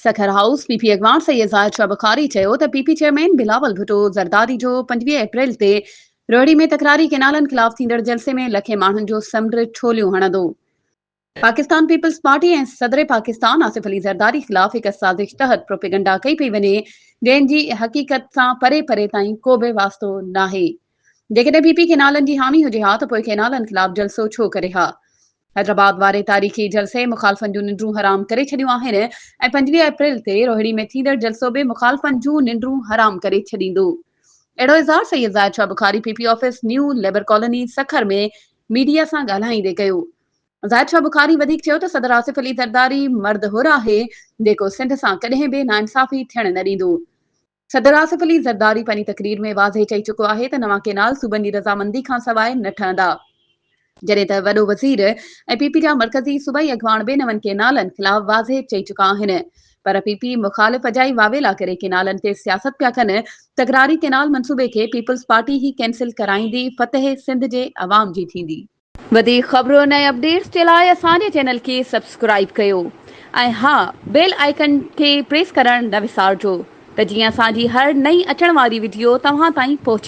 Sukkur house P P اڳواڻ سيد زاهد شاهه بخاري چيو ته P P chairman Bilawal Bhutto Zardari جو 25 اپريل تي روهڙي ۾ تڪراري ڪينالن خلاف ٿيندڙ جلسي ۾ لکين ماڻهن جو سمنڊ ڇوليون هڻندو. پاڪستان پيپلز پارٽي ۽ صدر پاڪستان آصف علي زرداري خلاف هڪ سازش تحت پروپيگنڊا ڪئي پئي وڃي جنهن جي حقيقت سان پري پري تائين ڪو به واسطو ناهي. جيڪڏهن پي پي ڪينالن جي حامي هجي ها ته پوء ڪينالن خلاف جلسو ڇو ڪري ها؟ حيدرآباد واري تاريخي جلسي مخالفن جون ننڊون حرام ڪري ڇڏيون آهن ۽ 25 اپريل تي روهڙي ۾ ٿيندڙ جلسو به مخالفن جون ننڊون حرام ڪري ڇڏيندو. اهڙو اظهار Syed Zahid Shah Bukhari P P office new labour colony Sukkur ۾ media سان ڳالهائيندي ڪيو. زاهد شاهه بخاري وڌيڪ چيو ته صدر آصف علي زرداري مرد حر آهي جيڪو سنڌ سان ڪڏهن به ناانصافي ٿيڻ نه ڏيندو. صدر آصف علي زرداري پنهنجي تقرير ۾ واضح چئي چڪو آهي ته نوان ڪينال صوبن جي رضامندي کانسواء نه ٺهندا. جڏهن ته وڏو وزير ۽ پي پي جا مرڪزي صوبائي اڳواڻ به نون ڪينالن خلاف واضح چئي چڪا آهن پر پي پي مخالف اجائي واويلا ڪري ڪينالن تي سياست پيا ڪن، تڪراري ڪينال منصوبي کي پيپلز پارٽي ئي ڪينسل ڪرائيندي، فتح سنڌ جي عوام جي ٿيندي. وڌيڪ خبرن ۽ اپڊيٽس جي لاء اسان جي چينل کي سبسڪرائيب ڪيو ۽ ها بيل آئيڪن کي پريس ڪرڻ نه وسارجو ته جيئن اسان جي هر نئين اچڻ واري وڊيو توهان تائين پهچي.